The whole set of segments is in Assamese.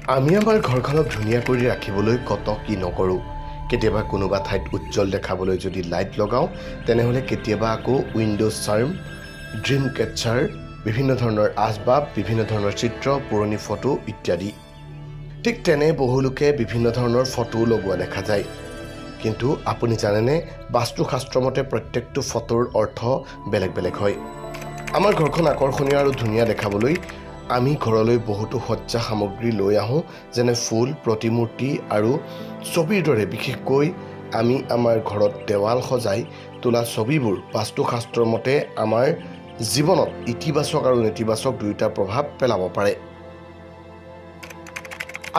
আমি আমাৰ ঘৰখনক ধুনীয়া কৰি ৰাখিবলৈ কত কি নকৰোঁ। কেতিয়াবা কোনোবা ঠাইত উজ্জ্বল দেখাবলৈ যদি লাইট লগাওঁ, তেনেহ'লে কেতিয়াবা আকৌ উইণ্ড' চাৰ্ম, ড্ৰিম কেটচাৰ, বিভিন্ন ধৰণৰ আচবাব, বিভিন্ন ধৰণৰ চিত্ৰ, পুৰণি ফটো ইত্যাদি। ঠিক তেনে বহুলোকে বিভিন্ন ধৰণৰ ফটো লগোৱা দেখা যায়। কিন্তু আপুনি জানেনে বাস্তুশাস্ত্ৰমতে প্ৰত্যেকটো ফটোৰ অৰ্থ বেলেগ বেলেগ হয়। আমাৰ ঘৰখন আকৰ্ষণীয় আৰু ধুনীয়া দেখাবলৈ আমি ঘৰলৈ বহুতো সজ্জা সামগ্ৰী লৈ আহোঁ, যেনে ফুল, প্ৰতিমূৰ্তি আৰু ছবিৰ দৰে। বিশেষকৈ আমি আমাৰ ঘৰত দেৱাল সজাই তোলা ছবিবোৰ বাস্তুশাস্ত্ৰৰ মতে আমাৰ জীৱনত ইতিবাচক আৰু নেতিবাচক দুয়োটা প্ৰভাৱ পেলাব পাৰে।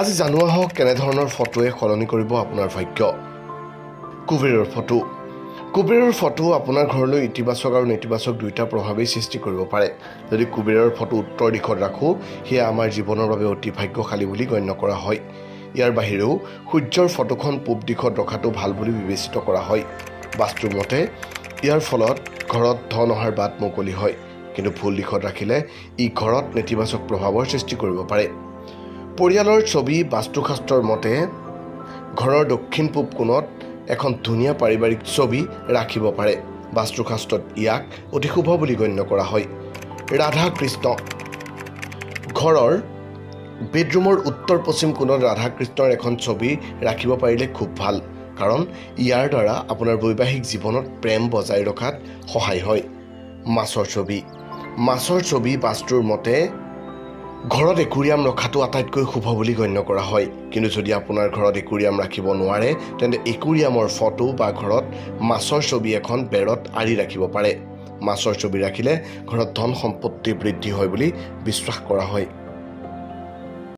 আজি জানো আহক কেনেধৰণৰ ফটোৱে সলনি কৰিব আপোনাৰ ভাগ্য। কুবেৰৰ ফটো। কুবেৰৰ ফটো আপোনাৰ ঘৰলৈ ইতিবাচক আৰু নেতিবাচক দুয়োটা প্ৰভাৱেই সৃষ্টি কৰিব পাৰে। যদি কুবেৰৰ ফটো উত্তৰ দিশত ৰাখোঁ, সেয়া আমাৰ জীৱনৰ বাবে অতি ভাগ্যশালী বুলি গণ্য কৰা হয়। ইয়াৰ বাহিৰেও সূৰ্যৰ ফটোখন পূব দিশত ৰখাটো ভাল বুলি বিবেচিত কৰা হয়। বাস্তুৰ মতে ইয়াৰ ফলত ঘৰত ধন অহাৰ বাট মুকলি হয়, কিন্তু ভুল দিশত ৰাখিলে ই ঘৰত নেতিবাচক প্ৰভাৱৰ সৃষ্টি কৰিব পাৰে। পৰিয়ালৰ ছবি বাস্তুশাস্ত্ৰৰ মতে ঘৰৰ দক্ষিণ পূব কোণত এখন ধুনীয়া পাৰিবাৰিক ছবি ৰাখিব পাৰে। বাস্তুশাস্ত্ৰত ইয়াক অতি শুভ বুলি গণ্য কৰা হয়। ৰাধা কৃষ্ণ। ঘৰৰ বেডৰুমৰ উত্তৰ পশ্চিম কোণত ৰাধা কৃষ্ণৰ এখন ছবি ৰাখিব পাৰিলে খুব ভাল, কাৰণ ইয়াৰ দ্বাৰা আপোনাৰ বৈবাহিক জীৱনত প্ৰেম বজাই ৰখাত সহায় হয়। মাছৰ ছবি। মাছৰ ছবি বাস্তুৰ মতে ঘৰত একুৰিয়াম ৰখাটো আটাইতকৈ শুভ বুলি গণ্য কৰা হয়। কিন্তু যদি আপোনাৰ ঘৰত একুৰিয়াম ৰাখিব নোৱাৰে, তেন্তে একুৰিয়ামৰ ফটো বা ঘৰত মাছৰ ছবি এখন বেৰত আঁৰি ৰাখিব পাৰে। মাছৰ ছবি ৰাখিলে ঘৰত ধন সম্পত্তি বৃদ্ধি হয় বুলি বিশ্বাস কৰা হয়।